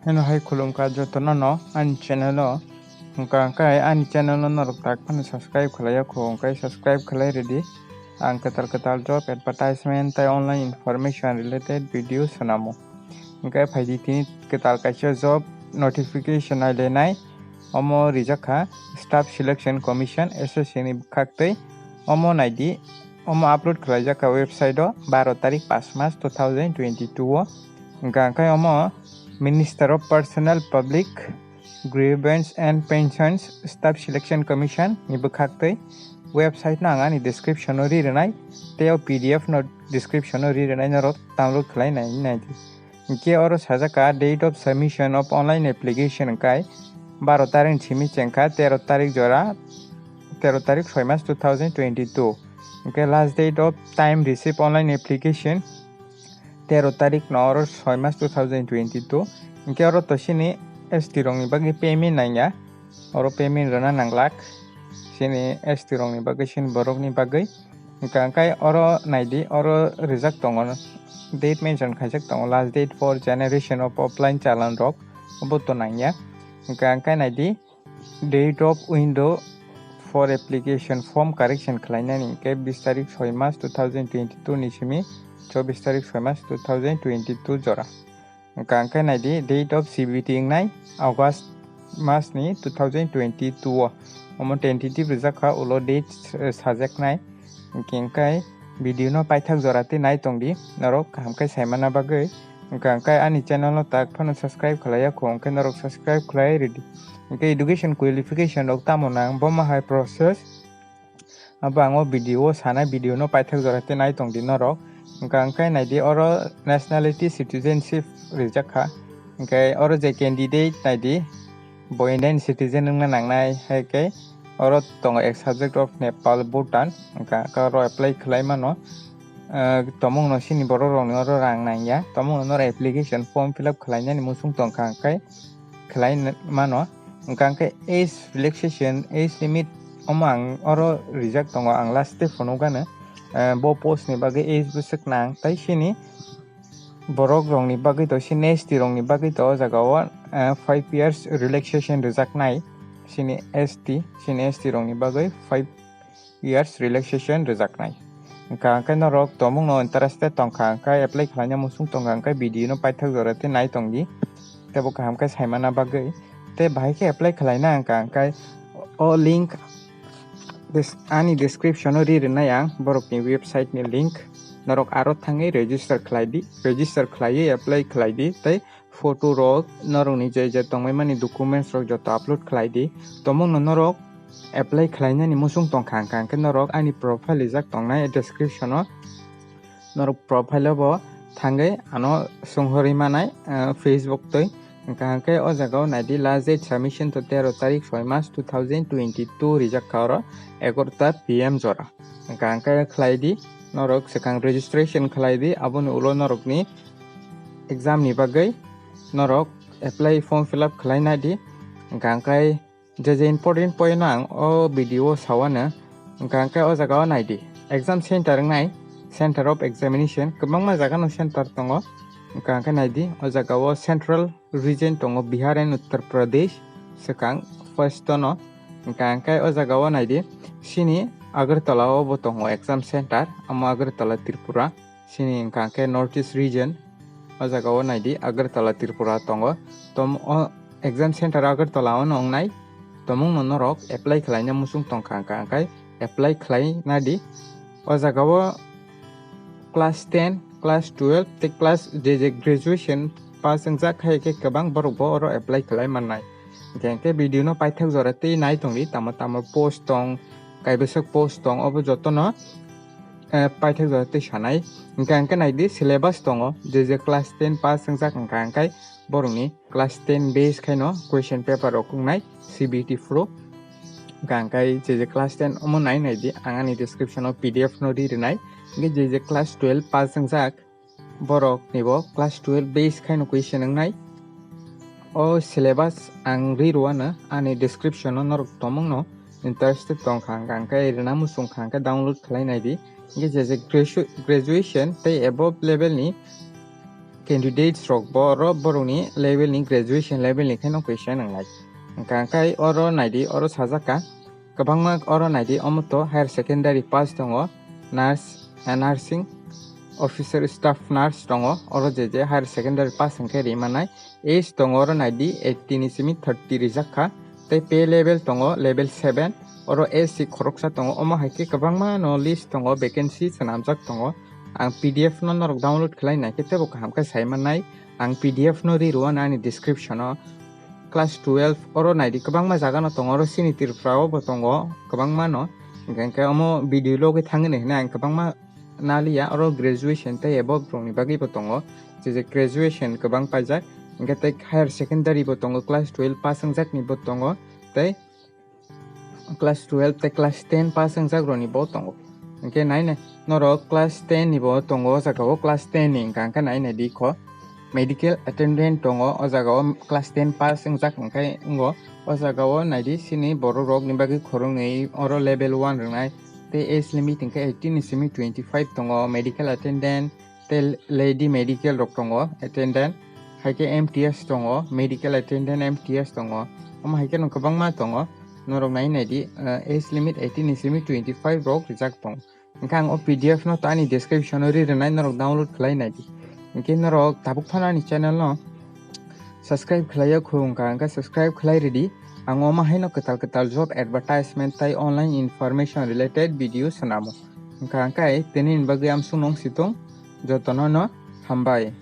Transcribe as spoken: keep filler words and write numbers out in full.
Heno hai khulumkha jotono no ani channel o. Hwnkha hwnkhe ani channel no norok tak phano subscribe khlai ya kho, hwnkhe subscribe khlai rwdi. Ang kwtal kwtal job advertisement tei online information related video swnamo. Hwnkhe phaidi tini kwtal kaisa job notification nailainai. Omo rijak kha Staff Selection Commission, S S C ni bwkhaktwi. Omo naidi, omo upload khlaijak kha website o baro tarik pas mas two thousand twenty-two o. Hwnkha hwnkhe omo Minister of Personnel, Public Grievance and Pensions, Staff Selection Commission ni bwkhaktwi. Website no ang ani description o ri rwnai, tei o P D F no description o ri rwnai, norok download khlai nai naidi. Hwnkhe oro sajak kha date of submission of online application hwnkhe baro tarik ni simi chengkha tero tarik jora, tero tarik soi mas two thousand twenty-two. Hwnkhe last date of time receive online application tero tarik no oro soi mas two thousand twenty-two. Hwnkhe oro to sini S T rok ni bagwi payment nangya, oro payment rwna nanglak sini S T rok ni bagwi, sini borok ni bagwi. Hwnkha hwnkhe oro naidi, oro rijak tongo, date mention khaijak tongo, last date for generation of offline challan rok, obo to nangya. Hwnkha hwnkhe naidi, date of window for application form correction khlainani hwnkhe bis tarik soi mas two thousand twenty-two ni simi chobis tarik soi mas two thousand twenty-two jora. Hwnkha hwnkhe naidi, date of C B T wngnai August mas ni two thousand twenty-two o. Omo tentative rijak kha, ulo date, eh, sajaknai. Hwnkhe hwnkhe video no paithak jora tei nai tongdi, norok kaham khe saimana bagwi. Hwnkha hwnkhe ani channel no tak phano subscribe khlai ya kho, hwnkhe norok subscribe khlai rwdi. Hwnkhe education qualification rok tamo nang, bomo hai process. Abo ang o video o sanai, video no paithak jora tei nai tongdi norok. Hwnkha hwnkhe naidi, oro nationality citizenship rijak kha. Hwnkhe oro je candidate naidi, bo Indian citizen wngna nangnai, hai khe oro tongo ek subject of Nepal, Bhutan. Hwnkha hwnkhe oro apply khlai mano. Ah, tomung no sini borok rok ni oro rang nangya, tomung no oro application form fill up khlainani muchung tongkha, hwnkhe khlai n-, mano. Hwnkha hwnkhe age relaxation, age limit omo ang oro rijak tongo, ang last step phunukgano, eh, bo post ni bagwi age bwswk nang, tei sini borok rok ni bagwi to, sini S T rok ni bagwi to o jaga o, eh, five years relaxation rwjaknai, sini S T, sini S T rok ni bagwi five years relaxation rwjaknai. Hwnkha hwnkhe norok tomung no interested tongkha hwnkhe, apply khlaina muchung tongkha hwnkhe, video no paithak jora tei nai tongdi, tei bo kaham khe saimana bagwi. Tei bahai khe apply khlaina hwnkha hwnkhe o link des-, ani description o ri rwnai ang borok ni website ni link. Norok aro thangwi register khlai di, register khlaiwi apply khlai di, tei photo rok, norok ni je je tongmani documents rok joto upload khlai di. Tomung no norok apply khlainani muchung tongkha hwnkha hwnkhe norok ani profile rijak tongnai description o norok profile o bo thangwi ano songhorwi manai, ah, Facebook twi. Hwnkha hwnkhe o jaga o naidi, last date submission to tero tarik soi mas two thousand twenty-two rijak kha oro egarota P M jora. Hwnkha hwnkhe khlai di, norok swkang registration khlai di, aboni ulo norok ni exam ni bagwi norok apply form fill up khlai nai di. Hwnkha hwnkhe je je important point no ang o video o sawano. Hwnkha hwnkhe o jaga o nai di, exam center wngnai, center of examination, kwbangma jaga no center tongo. Hwnkha hwnkhe nai di, o jaga o central region tongo, Bihar and Uttar Pradesh, swkang first o no. Hwnkha hwnkhe o jaga o nai di, sini Agartala o bo tongo exam center, amo Agartala, Tripura. Sini hwnkha hwnkhe North East region, o jaga o nai di, Agartala, Tripura tongo. Tom-, o exam center Agartala o no wngnai. Tomung no norok apply khlaina muchung tongkha hwnkha hwnkhe apply khlai na di. O jaga o class ten, class twelve tei class je je graduation pass wngjak hai khe kwbang borok bo oro apply khlai mannai. Hwnkha hwnkhe video no paithak jora tei nai tongdi, tamo tamo post tong, kaibwswk post tong, obo jotono, eh, paithak jora tei sanai. Hwnkha hwnkhe nai di, syllabus tongo, je je class ten pass wngjak hwnkha hwnkhe borokni class ten base khaino question paper rok wngnai, C B T Pro. Hwnkha hwnkhe je je class ten omo nai nai di, ang ani description o P D F no ri rwnai. Hwnkhe je je class twelve pass wngjak, borok ni bo class twelve base khaino question wngnai. O syllabus ang ri rwano ani description o, norok tomung no interested tongkha hwnkha hwnkhe rwna muchung kha hwnkhe download khlai nai di. Hwnkhe je je gradu-, graduation tei above level ni candidates rok bo oro borokni level ni, graduation level ni khe no question wngnai. Hwnkha hwnkhe oro naidi, oro sajak kha kwbangma, oro naidi, omo to higher secondary pass tongo, nurse, eh, nursing officer, staff nurse tongo, oro je je higher secondary pass hwnkhe ri manai. Age tongo oro naidi, eighteen ni simi thirty rijak kha. Tei pay level tongo level seven, oro S C khoroksa tongo, omo hai khe kwbangma no list tongo, vacancy swnamjak tongo. Ang P D F no norok download khlai nai khe teibo kaham khe sai mannai. Ang P D F no ri rw ani description o. Class twelve oro naidi, kwbangma jaga no tongo, oro chini Tripura o bo tongo kwbangma no. Hwnkhe omo video logi thangwi nai hwnwi ang kwbangma naliya, oro graduation tei above rokni bagwi bo tongo, je je graduation kwbang paijak, hwnkhe tei higher secondary bo tongo, class twelve pass wngjak ni bo tongo, tei class twelve tei class ten pass wngjak rokni bo tongo. Hwnkhe nai nai norok class ten ni bo tongo o jaga o, class ten ni hwnkha hwnkhe nai nai di kho. Medical attendant tongo o jaga o, class ten pass wngjak hwnkhe wngo. O jaga o naidi, chini borok rok ni bagwi khoroknwi oro level one rwnai. Tei age limit hwnkhe eighteen ni simi twenty five tongo, medical attendant tei lady medical rok tongo, attendant. Hai khe M T S tongo, medical attendant M T S tongo. Omo hai khe no kwbangma tongo. Norok nai nai di, eh, age limit eighteen ni simi twenty five rok rijak tongo. Hwnkhe ang o P D F no tani description o ri rwnai, norok download khlai nai di. Hwnkhe norok tabuk phano ani channel no subscribe khlai ya kho wngkha, hwnkhe subscribe khlai ridi. Ang omo haino kwtal kwtal job advertisement tei online information related video swnamo. Hwnkha hwnkhe tini ni bagwi amsuk nung situng, jotono no hambai.